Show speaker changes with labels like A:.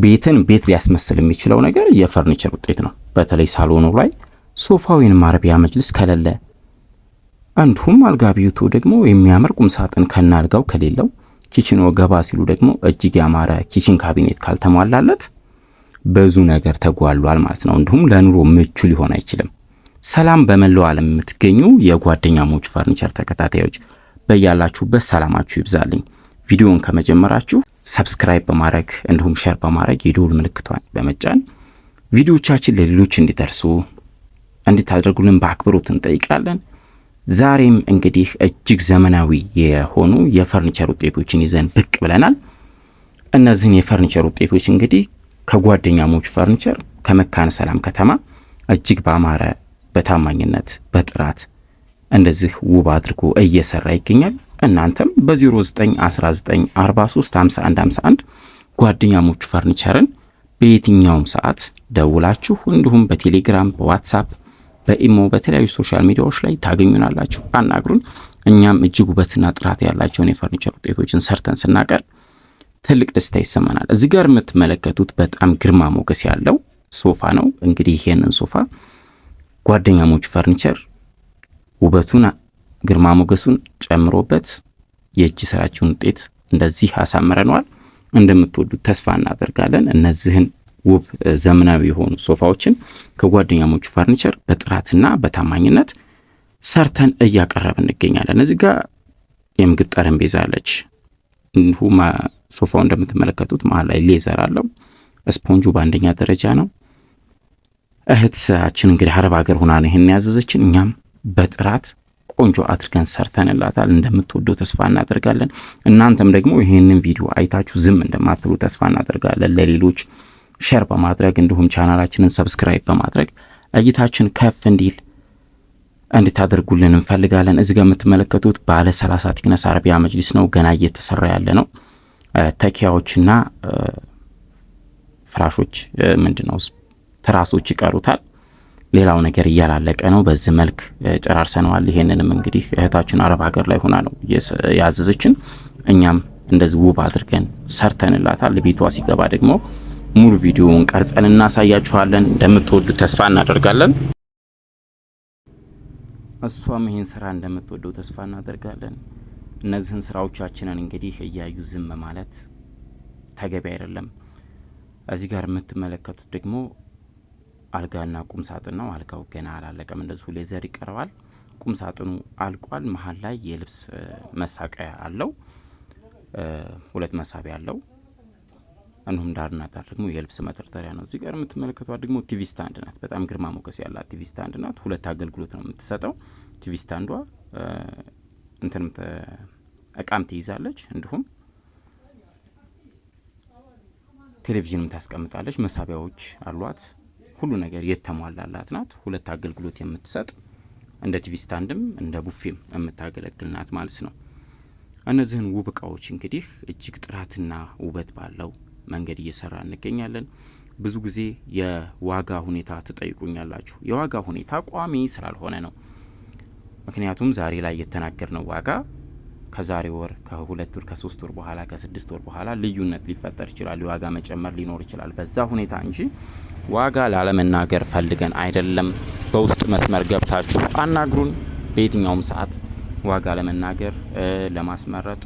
A: ቤትን ቤት ሊያስመስል የሚችለው ነገር የፈርኒቸር ውጤት ነው። በተለይ ሳሎኑ ላይ ሶፋ ወይንም አረቢያ መጅልስ ከሌለ፣ እንዲሁም አልጋ ቤቱ ደግሞ የሚያምር ቁም ሳጥን ከነ አልጋው ከሌለው፣ kitchen ኦ ገባ ሲሉ ደግሞ እጅግ ያማረ kitchen cabinet ካልተሟላለት ብዙ ነገር ተጓሏል ማለት ነው። እንዲሁም ለኑሮ ምቹ ሊሆን አይችልም። ሰላም በመላው ዓለም የምትገኙ የጓደኛሞች ፈርኒቸር ተከታታዮች፣ በያላችሁበት ሰላማችሁ ይብዛልኝ። ቪዲዮን ከመጀመራችሁ subscribe በማድረግ እንዲሁም share በማድረግ የደወል ምልክቷን በመጫን ቪዲዮቻችን ለሌሎች እንዲደርሱ እንድታደርጉልን በአክብሮት እንጠይቃለን። ዛሬም እንግዲህ እጅግ ዘመናዊ የሆኑ የፈርኒቸር ውጤቶችን ይዘን ብቅ ብለናል። እነዚህን የፈርኒቸር ውጤቶች እንግዲህ ከጓደኛሞች ፈርኒቸር ከመካነ ሰላም ከተማ እጅግ በአማረ፣ በታማኝነት፣ በጥራት እንደዚህ ውብ አድርጎ እየሰራ ይገኛል። እናንተም በ0919435151 ጓደኛሞች ፈርኒቸርን በየትኛውም ሰዓት ደውላችሁ እንዲሁም በቴሌግራም፣ በዋትሳፕ፣ በኢሞ፣ በተለያዩ social media ዎች ላይ ታገኙናላችሁ። አናግሩን። እኛም እጅግ ውበትና ጥራት ያላቸውን የፈርኒቸር ውጤቶችን ሰርተን ስናቀርብ ትልቅ ደስታ ይሰማናል። እዚህ ጋር የምትመለከቱት በጣም ግርማ ሞገስ ያለው ሶፋ ነው። እንግዲህ ይሄንን ሶፋ ጓደኛሞች ፈርኒቸር ውበቱን ግርማ ሞገሱን ጨምሮበት የእጅ ስራችሁን ውጤት እንደዚህ አሳምረነዋል። እንደምትወዱት ተስፋ እናደርጋለን። እነዚህን ውብ ዘመናዊ የሆኑ ሶፋዎችን ከጓደኛሞች ፈርኒቸር በጥራትና በታማኝነት ሰርተን እያቀረብን እንገኛለን። እዚህ ጋር የምግብ ጠረጴዛ አለች። እንዲሁም ሶፋው እንደምትመለከቱት መሀል ላይ leather አለው። ስፖንጁ በአንደኛ ደረጃ ነው። እህታችን እንግዲህ አረብ ሀገር ሆና ነው ይህን ያዘዘችን። እኛም በጥራት ቆንጆ አድርገን ሰርተንላታል። እንደምትወደው ተስፋ እናደርጋለን። እናንተም ደግሞ ይህንን ቪዲዮ አይታችሁ ዝም እንደማትሉ ተስፋ እናደርጋለን። ለሌሎች share በማድረግ እንዲሁም ቻናላችንን subscribe በማድረግ እይታችን ከፍ እንዲል እንድታደርጉልን እንፈልጋለን። እዚህ ጋር የምትመለከቱት ባለ 30 thickness አረቢያ መጅሊስ ነው። ገና እየተሰራ ያለ ነው። ተኪያዎችና ፍራሾች፣ ምንድነው፣ ትራሶች ይቀሩታል። ሌላው ነገር እያላለቀ ነው። በዚህ መልክ ጨራርሰነዋል። ይሄንንም እንግዲህ እህታችን አረብ ሀገር ላይ ሆና ነው ያዘዘችን። እኛም እንደዚህ ውብ አድርገን ሰርተንላታል። ቤቷ ሲገባ ደግሞ ሙሉ ቪዲዮውን ቀርጸን እናሳያችኋለን። እንደምትወዱት ተስፋ እናደርጋለን። እሷም ይህን ስራ እንደምትወደው ተስፋ እናደርጋለን። እነዚህን ስራዎቻችንን እንግዲህ እያዩ ዝም ማለት ተገቢ አይደለም። እዚህ ጋር የምትመለከቱት ደግሞ አልጋና ቁም ሳጥን ነው። አልጋው ገና አላለቀም፣ እንደዚሁ leather ይቀረዋል። ቁም ሳጥኑ አልቋል። መሀል ላይ የልብስ መሳቀያ አለው፣ ሁለት መሳቢያ አለው። እንዲሁም ዳርና ዳር ደግሞ የልብስ መደርደሪያ ነው። እዚህ ጋር የምትመለከቷት ደግሞ TV stand ናት። በጣም ግርማ ሞገስ ያላት TV stand ናት። ሁለት አገልግሎት ነው የምትሰጠው። TV stand ዷ እንትንም እቃም ትይዛለች፣ እንዲሁም ቴሌቪዥንም ታስቀምጣለች። መሳቢያዎች አሏት። ሁሉ ነገር የተሟላላት ናት። ሁለት አገልግሎት የምትሰጥ፣ እንደ TV stand ም እንደ ቡፌም የምታገለግል ናት ማለት ነው። እነዚህን ውብ እቃዎች እንግዲህ እጅግ ጥራትና ውበት ባለው መንገድ እየሰራ እንገኛለን። ብዙ ጊዜ የዋጋ ሁኔታ ትጠይቁኛላችሁ። የዋጋ ሁኔታ ቋሚ ስላልሆነ ነው። ምክንያቱም ዛሬ ላይ የተናገርነው ዋጋ ከዛሬ ወር፣ ከ2 ወር፣ ከ3 ወር በኋላ፣ ከ6 ወር በኋላ ልዩነት ሊፈጠር ይችላል። የዋጋ መጨመር ሊኖር ይችላል። በዛ ሁኔታ እንጂ ዋጋ ላለመናገር ፈልገን አይደለም። በውስጥ መስመር ገብታችሁ አናግሩን። በየትኛውም ሰዓት ዋጋ ለመናገር፣ ለማስመረጥ